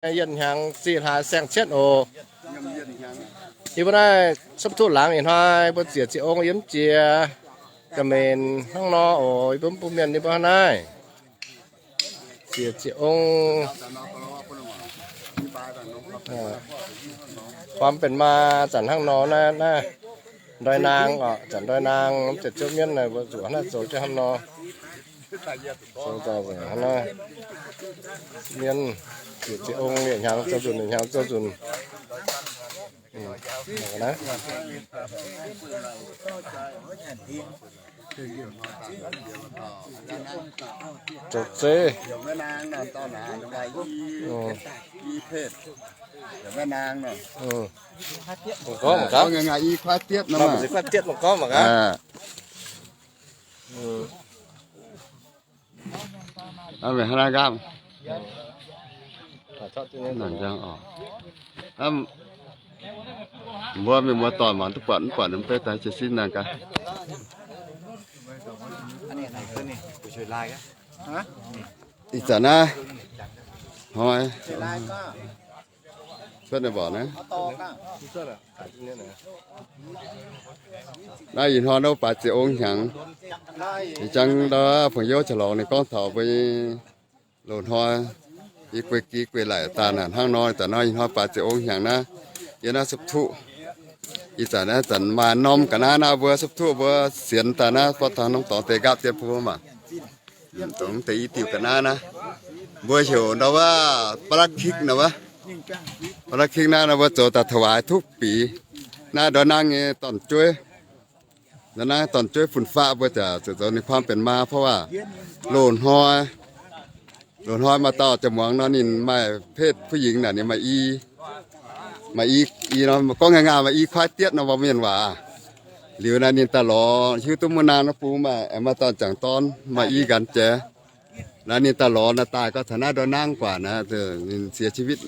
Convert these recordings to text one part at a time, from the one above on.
Yietc hnyangx zih hlaax saeng-cietv oc. Yie mbuo naaiv Sopv Tuqv laangz ih hnoi mbuo ziec ziepc ong yiem jiex Ga'menc hnangv nor oc. Yie mbuo mv bun mienh yie mbuo hnangv naaiv ziec ziepc ong. Faam benx maa zanc hnangv nor naaiv, naaiv ndoi naang oc, zanc ndoi naang ziepc ziepc mienv naaiv mbuo zuqc hnangv naaiv zoux jienv hnangv nor. Zoux daaih hnangv naaiv, mienv ziec ziepc ong, yietc hnyangx zoux nzunc, yietc hnyangx zoux nzunc. Zoux zeiv. Mangc gorngv, mangc gorngv. Mangc gorngv, mangc gorngv. Mbuo mienh muoz-doic mangc duqv buatc mv buatc mv beiv daaih jiez sin naaic gaax. Ih zanc naaiv hnoi cuotv naaiv mborqc naaiv. Naaiv ih hnoi ndau baaix ziepc ong hnyangx. Ih zanc ndau fungc youv qaqv lorngx ninh gorngv taux mbuo loz-hnoi i guei gi guei laic daaih naaic hnangv nor, ih zanc nor ih hnoi baaix ziepc ong hnyangx naaiv, yiem naaiv Sopv Tuqv. Ih zanc naaiv zanc maaih norm ga'naaiv naaiv mbuo Sopv Tuqv mbuo sienx daaih naaiv buo tangx norm dorngx deix nqaapv dien bun mbuo mangc. Dongh deix i diuc ga'naaiv naaiv, mbuo heuc ndau wuov ปาลักขิก nor wuov. ปาลักขิก naaiv nor mbuo zoux daaih ถวาย ทุกปี. Naaiv ndortv naang nyei dorn-jueiv, ndortv naang dorn-jueiv fun-faqv mbuo ziouc zoux ninh ความเป็นมา เพราะว่า loz-hnoi, loz-hnoi maaih dauh jiex muangx nor ninh maaih เพศผู้หญิง naaic ninh maaih i, maaih i, i nor gorngv ngaengc maaih i kuaaiv dietv nor mbuo mienh waac. Liuz naaiv ninh daaih lorz hiuv duqv muonv naang nor bun maaih, maaih dauh jangc dorn maaih i nqanx jiex. Naaiv ninh daaih lorz naaiv daaih gau taux naaiv ndortv naang guaac naaiv, ninh เสียชีวิต,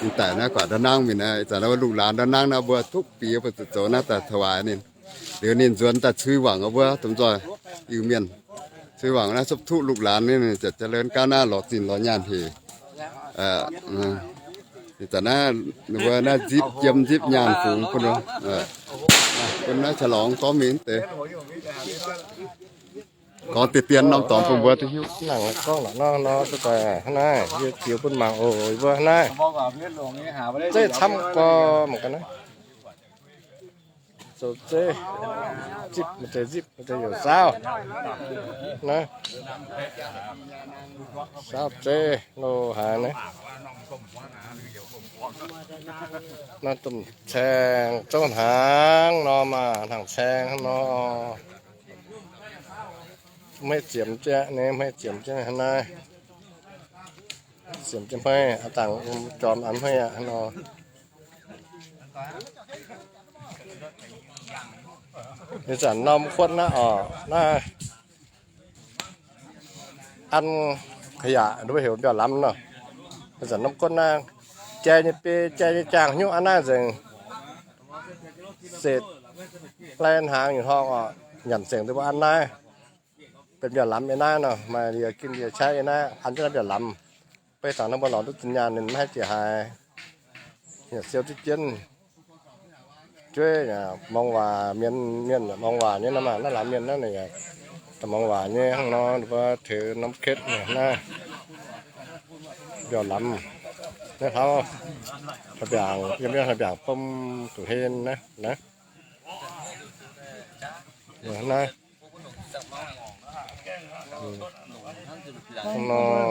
ninh daic naaiv guaac ndortv naang mingh naaiv. Ih zanc naaiv lungh laanx ndortv naang naaiv mbuo ทุกปี mbuo zoux naaiv daaih ถวาย ninh. Liuz ninh nzuonx daaih cui wangc mbuo domh nzoih Iu-Mienh, cui wangc naaiv Sopv Tuqv lungh laanx ninh ziouc เจริญก้าวหน้า lorz zinh lorz nyaanh hec. Ih zanc naaiv ninh mbuo naaiv nzipv jiem nzipv nyaanh fungx bun, bun naaiv qaqv lorngx gorngv mingh deix. Gorngv deix dien norm dorngx bun mbuo duqv hiuv. Nangc gorngv lorqc nor nor duqv daaih hnangv naaiv, yie ziux bun mangc oc, mbuo hnangv naaiv. Zeiv camv gorx mangc gaax naaiv. Zoux zeiv, zipv maaih deix zipv, maaih deix heuc saauv. Naaiv saauv zeiv lo haaix naaiv. Naaiv domh caeng zouv hnaangx nor maah, hnaangx caeng nor. Maiv ziemx jienv, ninh maiv ziemx jienv hnangv naaiv. Ziemx jienv hmeiv, a'dangh jorm an hmeiv aqv nor. Ih zanc norm kuotv naaiv oc, naaiv an ขยะ nduov heuc mbiauh lamz nor. Ih zanc norm kuotv naaiv jai nyei biei, jai nyei jaangh hnyouv an naaiv nzengc. Setc lai hnaangx nyungc hnoi oc, nyanc zengc deix mbuo an naaiv. Benx mbiauh lamz yiem naaiv nor, maaih liez ginv liez qaiv yiem naaiv, an jienv naaiv mbiauh lamz. Beiv taux naaiv mbuo lorz duqv zinh nyaanh ninh maiv haih zieqc haaix. Yaac siou duqv jienv. Jueiv yaac muangx waac, mienh, mienh yaac muangx waac nyei nor maah, naaiv laangz mienh naaiv ninh yaac muangx waac nyei hnangv nor, ninh mbuo teux norm ketv naaiv mbiauh lamz. Naaiv hlauv, mbiaangc, yiem naaiv mbiaangc bom zuqc hlen naaiv, naaiv. Naaiv. Nor,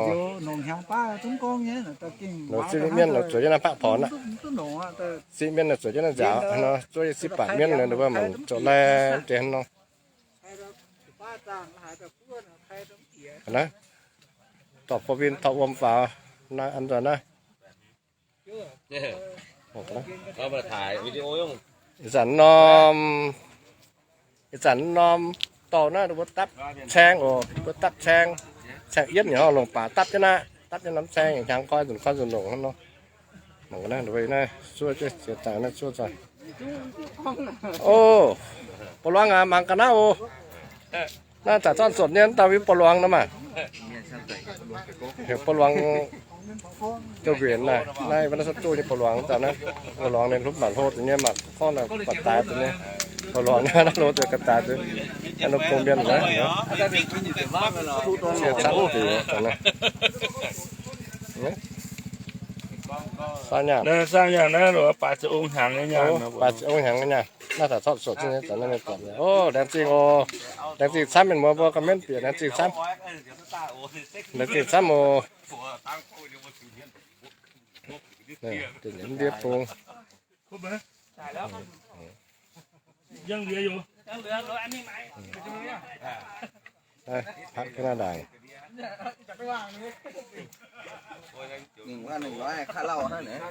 nor, zinh mienv nor zueiz jienv naaiv pakv pornx aqv. Zinh mienv nor zueiz jienv naaiv nziaaux nor, zuov yie sipv baatc mienv nor, ninh mbuo mangc zoux lai deix nor. Naaiv, dorh bou win taux wuom faaux, naaiv an nzoih naaiv. Ih zanc norm, ih zanc norm dorh naaiv mbuo dapv caeng oc, mbuo dapv caeng, caeng yienv nyei hnangv longc baac dapv jienv aqv, dapv jienv norm caeng hnyangx koi nzunc koi nzunc longc hnangv nor. Mangc gaax naaiv, ndongc naaiv suov jienv ziex zaangc naaiv suov zaangc. O, ba'luangh aac, mangc gaax naaiv oc. Naaiv zaqc zorn-zotc nyei, dauh mbuo ba'luangh nor maah. Heuc ba'luangh, Douh nquenc naaiv, naaiv wuov naaiv sou douh nyei ba'luangz daaih naaiv, ba'luangz ninh hlopv mangc hlo deix nyei, mangc gorngv naaiv ba'daaix deix nyei, ba'luangz naaiv hlo deix ga'daaix deix, naaiv norm gong mienh naaiv, cie camv deix naaiv. Saauv nyaanh, saauv nyaanh naaiv, baaix ziepc ong hnyangx nyei nyaanh, baaix ziepc ong hnyangx nyei nyaanh. Naaiv daaih corc suotc nyei, zanc naaiv mienh buatc nyei. O, laengz zingh oc. Laengz zingh camv, mienh muoz mbuo comment bieqc laengz zingh camv. Laengz zingh camv oc. Ndie bung. Aa, พัก Canada. Ninh waac ninh loi kaav lauh hnangv naaiv.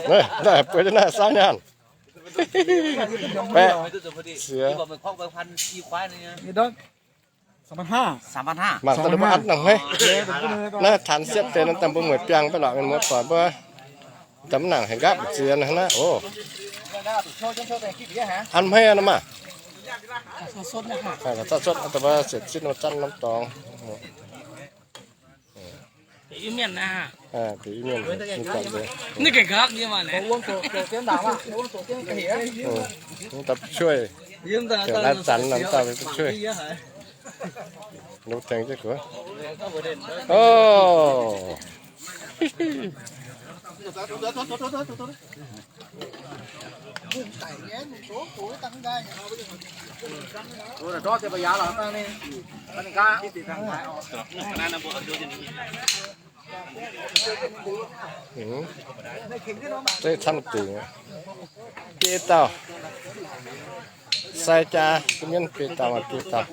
Naaiv, naaiv bueix jienv naaiv saauv nyaanh. Baeqv siex. Mangc daaih mbuo atv nangc hmeiv. Naaiv tanx siepv deix nor daaih mbuo mueic biangh baav lorqc, mienh muoz doic mbuo daaih mv nangc haaix nqaapv ziex naaiv oc. An hmeiv nor maah. Da'faanh siepv zitv nor zanv norm dorngx. Ninh gengh gakv nyei maah. Mv daaih cueiv, laanh zanc nor mv daaih cueiv. Lu tengx jienv gox. O, Zeiv camv dingc. Biei dauh. Sai jaa, mienv biei dauh, biei dauh.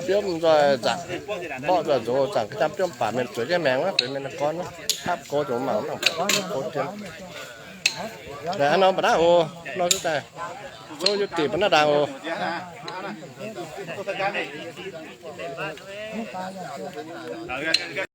Biomv nzoih nzangc, mborqv nzoih nzox nzangc, ga'jang biomv baac mienh zueiz jienv maengx wuov, zueiz mienh gorn wuov, hapv gox ziouc mangc mv nangc gox jienv. Naaiv nor mv baac naaiv oc, nor duqv daaih, zungv yie dingc mbuo naaiv ndaangc oc.